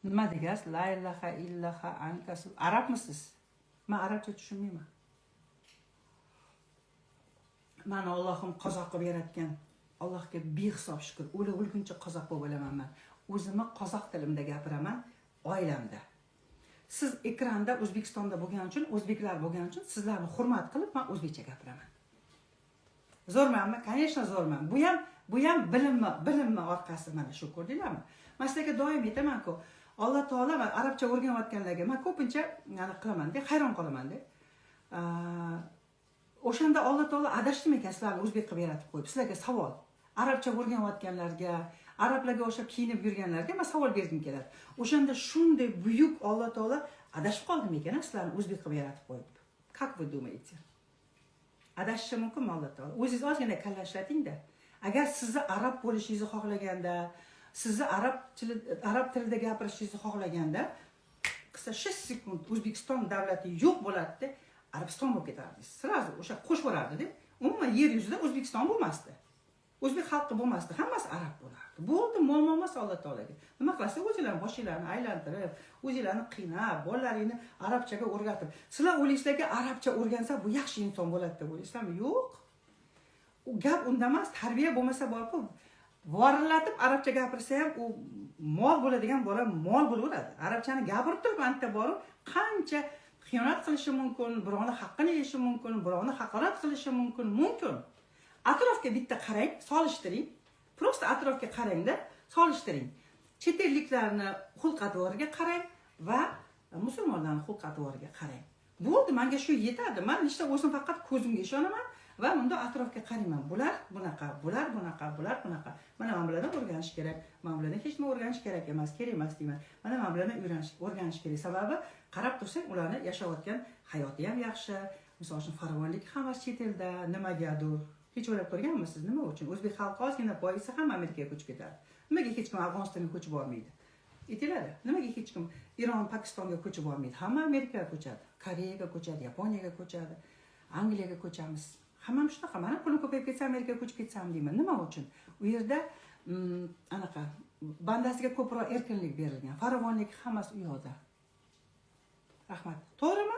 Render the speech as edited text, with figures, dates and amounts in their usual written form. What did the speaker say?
Nima degansiz? La ilaha illaha ankasi. Arabmisiz? Man arabcha tushunmayman. Mani Allohim qozoq qilib yaratgan. Allohga behisob shukur. O'la o'lguncha qozoq bo'lib o'laman man. O'zimni qozoq tilimda gapiraman oilamda. Siz ekranda O'zbekistonda bo'lgani uchun, o'zbeklar bo'lgani uchun sizlarni hurmat qilib, man o'zbekcha gapiraman. Zo'rmanmi? Конечно, zo'rman. Bu ham bilimni orqasi mana shu, ko'rdinglarmi? Man sizlarga doim aytaman-ku, Alloh taolo, man arabcha o'rganayotganlarga man ko'pincha anaqa qilamanda, hayron qolamanda. O'shanda Alloh taolo adashdimi ekan sizlarni o'zbek qilib yaratib qo'yib? Sizlarga savol. Arabcha o'rganayotganlarga, arablarga o'xshab kiyinib yurganlarga man savol bergim keladi. O'shanda shunday buyuk Alloh taolo adashib qoldimi ekan sizlarni o'zbek qilib yaratib qo'yib? Как вы думаете? Adashishi mumkinmi Alloh taolo? O'zingiz ozgina kalla ishlatingda. Agar sizni arab bo'lishingizni xohlaganda, sizni arab tilida gapirishingizni xohlaganda, qilsa 6 sekund O'zbekiston davlati yo'q bo'ladida, Arabiston bo'lib ketardingiz. Сразу o'sha qo'shib yuborardida. Umuman yer yuzida O'zbekiston bo'lmasdi. O'zbek xalqi bo'lmasdi, hammasi arab bo'lardi. Bo'ldi, muammo emas Alloh taologa. Nima qilasizlar? O'zinglarni boshinglarni aylantirib, o'zinglarni qiynab, bolalaringni arabchaga o'rgatib. Sizlar o'ylaysizlarki, arabcha o'rgansa, bu yaxshi inson bo'ladi deb o'ylaysizlarmi? Yo'q. U gap unda emas, tarbiya bo'lmasa borku, vorillatib arabcha gapirsa ham, u mol bo'ladigan bola mol bo'laveradi. Arabchani gapirib turib, anta borib qancha xiyonat qilishi mumkin, birovni haqqini yeyishi mumkin, birovni haqorat qilishi mumkin, mumkin. Atrofga bitta qarang, solishtiring. Просто atrofga qarangda, solishtiring. Chet elliklarni xulq atvoriga qarang va musulmonlarni xulq atvoriga qarang. Bo'ldi, menga shu yetadi. Man nechta o'zim faqat ko'zimga ishonaman va bunda atrofga qarayman. Bular bunaqa, bular bunaqa, bular bunaqa. Mana mana bulardan o'rganish kerak. Mana bulardan hech nima o'rganish kerak emas, kerak emas deyman. Mana mana bulardan o'rganish kerak. Sababi qarab tursang, ularni yashayotgan hayoti ham yaxshi. Misol uchun, farovonlik hammasi chet elda, nimagadir. Hech o'ylab ko'rganmisiz, nima uchun? O'zbek xalqi ozgina boyisa, hamma Amerikaga ko'chib ketadi. Nimaga hech kim Afg'onistonga ko'chib bormaydi? Aytinglar, nimaga hech kim Eron, Pokistonga ko'chib bormaydi? Hamma Amerikaga ko'chadi, Koreyaga ko'chadi, Yaponiyaga ko'chadi, Angliyaga ko'chamiz. Hammam shunaqa. Mana pulim ko'payib ketsa, Amerikaga ko'chib ketsam deyman. Nima uchun? U yerda anaqa bandasiga ko'proq erkinlik berilgan, farovonlik hammasi u yoqda. Rahmat. To'g'rimi?